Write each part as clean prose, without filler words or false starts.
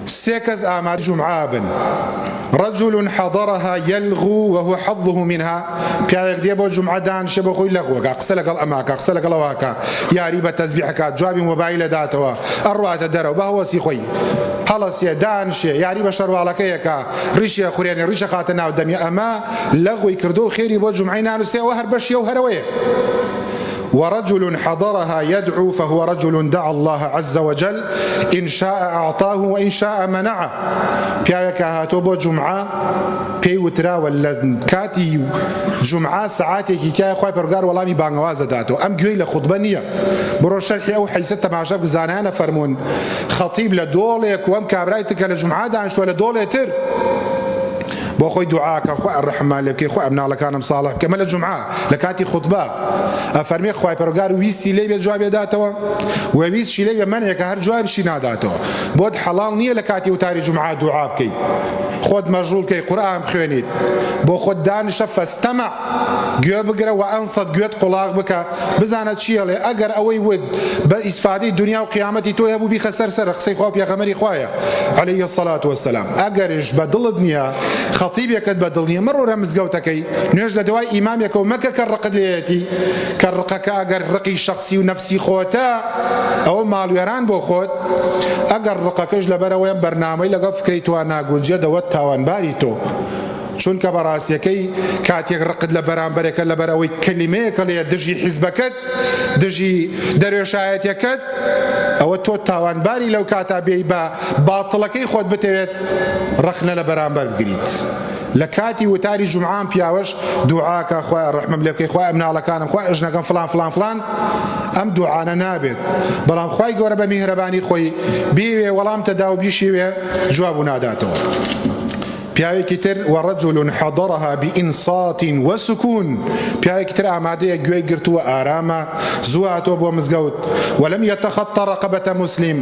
سێ کەس ئامادەی جومعە بن، رجل حضرها یلغو وهو حظه منها، پیاوێک دێ بۆ جومعە دانشێ بۆ خۆی لەغو ئەکا، قسە لەگەڵ ئەمە ئەکا، قسە لەگەڵ ئەوە ئەکا، یاری بە تەزبیح ئەکا، جوابی مۆبایل ئەداتەوە، ئەڕواتە دەرەوە بە هەوەسی خۆی هەڵەسێ دانشێ، یاری بە شەرواڵەکەی ئەکا، ڕیشی ئەخورێنێ، ڕیش ئەخاتە ناو دەمی، ئەمە لەغوی کردووە و خێری بۆ جومعەی نانوسێ، ئەوە هەر بەشی ئەو هەرەوەیە. ورجل حضرها يدعو فهو رجل دعا الله عز وجل إن شاء أعطاه وإن شاء منعه پیاوێک کە هاتووە بۆ جومعە پێی وتراوە لە کاتی جومعە سەعاتێکی تایە خوای پەروەردگار وەڵامی بانگەواز دەداتەوە ئەم گوێی لە خوتبە نییە بڕۆ شەرحی ئەو حەدیسە تەماشا بکە زانایان ئەفەرموون خەتیب لە دۆڵێک و ئەم کابرای تر کە لە جومعە دانیشتووە لە دۆڵێ تر بۆ خۆی دوعاکە خوای ڕەحممان لێ بکەی خوای مناڵەکانم ساڵح بکە مە لە جومعە لە کاتی خوتبە ئەفەرمێ خوای پەروەردگار ویستی لێی بێ جوابی داتەوە و ویستشی لێی بێ مەنعێکە هەر جوابیشی ناداتەوە بۆت حەڵاڵ نییە لە کاتی وتاری جومعە دوعا بکەیت خۆت مەشغوڵ کەی قورئان بخوێنیت بۆ خۆت دانیشە فاستمع گوێ بگرە وانصت گوێت قوڵاغ بکە بزانە چی ئەڵێ ئەگەر ئەوەی وت بە ئیسفادەی دونیا و قیامەتی تۆی هەبوو بیخە سەر سەرە قسەی خوا و پێغەمبەری خوایە علیە الصلوة والسلام ئەگەرش بە دڵت نییە خەتیبێکت بە دڵ نییە مەڕۆرە مزگەوتەکەی نوێژ لە دوای ئیمامێکەوە مەکە کە ڕقت لێیەتی کە ڕقەکە ئەگەر ڕقی شەخسی و نەفسی خۆتە ئەوە ماڵوێران بۆ خۆت ئەگەر ڕقەکەش لەبەرئەوەیە بەرنامەی لەگەڵ فکرەی تۆ ناگونجێ دەوە تاوانباری تۆ چونکە بەڕاستیەکەی کاتێک ڕقت لە بەرامبەرێکە لەبەر ئەوەی کەلیمەیەک هەڵەیە دژی حیزبەکەت دژی دەروێشایەتیەکەت ئەوە تۆ تاوانباری لەو کاتا بێی بە باتڵەکەی خۆت بتەوێت ڕەخنە لە بەرامبەر بگریت لە کاتی وتاری جومعان پیاوەش دوعاکە خوایە ڕەحمم لێ بکەی خوایە مناڵەکانم خوایە ژنەکەم فڵان فڵان فڵان ئەم دوعانە نابێت بەڵام خوای گەورە بە میهرەبانی خۆی بیوێ وەڵام تەدا و بیشیوێ جواب و ناداتەوە. پیاوێکی تر، ورجل حضرها بانصات وسکون، پیاوێکی تر ئامادەیە گوێی گرتووە ئارامە زوو هاتووە بۆ مزگەوت، ولم یتخطی رقبە مسلم،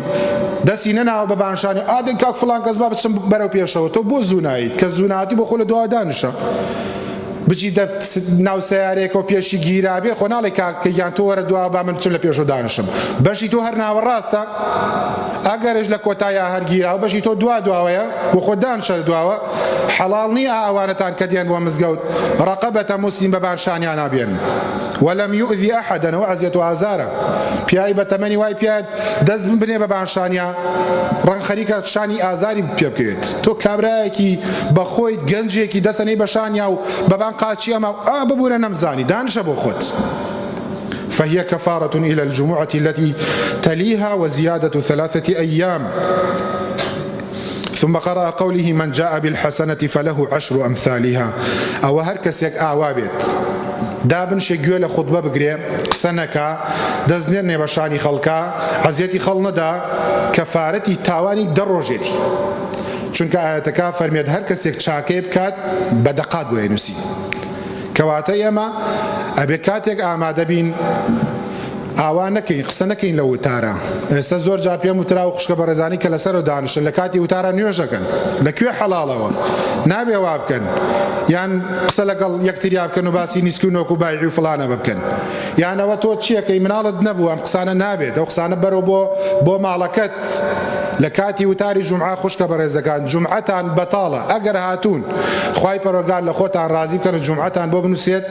دەستی نەناوە بە بانشانی، ئادەی کاک فڵان کەس با بچم بەرەو پێشەوە، تۆ بۆ زوو نایەیت، کە زوو نەهاتی بۆ خۆ لە دواوە دانیشە، بچیتە ناو سەیارەیەکەوە پێشی گیرابێ خۆ ناڵێی کاکە گیان تۆ وەرە دواوە با من بچم لە پێشەوە دانیشم، بەشی تۆ هەر ناوەڕاستە. ئەگەرش لە کۆتایا هەر گیراو بەشی تۆ دوا دواوەیە بۆ خۆت دانشە لە دواوە حەڵاڵ نیە ئا ئەوانەتان کە دێن بۆ مزگەوت ڕەقەبەتە موسلیم بە بان شانیانا بێن ولم یوذی احدا ئەوە ئەزیەت و ئازارە پیاوی بە تەمەنی وای پیاوێت دەست بنێ بە بان شانیا ڕەنگە خەریکە شانی ئازاری پێ بکەوێت تۆ کابرایەکی بە خۆیت گەنجێکی دەسەنەی بە شانیا و بەبان قاچی ئەمە ئا ببورە نەمزانی دانشە بۆ خۆت. فهی کفارە الی الجمعە التی تلیها وزیادە ثلاثە ایام ثم قرأ قوله من جاء بالحسنة فله عشر امثالها ئەوە هەر کەسێک ئاوا بێت دابنشێ گوێ لە خوتبە بگرێ قسە نەکا دەست نێنێ بە شانی خەڵکا ئەزیەتی خەڵ نەدا کەفارەتی تاوانی دە ڕۆژێتی چونکە ئایەتەکە فەرمێت هەر کەسێک چاکەیە بکات بە دەقات بۆ ئەنووسی کەواتە ئێمە ئەبێ کاتێک ئامادە بین ئاوا نەکەین قسە نەکەین لە وتارە ئێستا زۆر جار پێم وتراوە خوشکە بەڕێزانی کە لەسەرەوە دانیشتن لە کاتی وتارە نوێژەکەن لە کوێ حەڵاڵەوە نابێ وا بکەن یان قسە لەگەڵ یەکتریا بکەن و باسی نیسک و نۆک و بایعی و فڵانە بکەن یانەوە تۆ چیەکەی مناڵت نەبوو ئەم قسانە نابێت ئەو قسانە بەرەو بۆ بۆ ماڵەکەت لە کاتی وتاری جومعە خوشکە بەڕێزەکان جومعەتان بەتاڵە ئەگەر هاتوون خوای پەروەردگار لە خۆتان ڕازی بکەن و جومعەتان بۆ بنووسرێت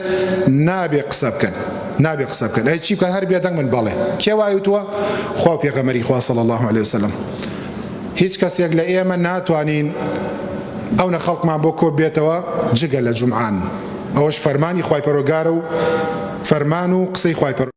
نابێ قسە بکەن نابێ قسە بکەن ئەی چی بکەن هەر بێدەنگ بن بەڵێ کێ وای وتووە خوا و پێغەمبەری خوا صلی الله علیه وسلم هیچ کەسێک لە ئێمە ناتوانین ئەونە خەڵکمان بۆ کۆ بێتەوە جگە لە جومعان ئەوەش فەرمانی خوای پەروەردگارە و فەرمان و قسەی خوای پەروەردگار.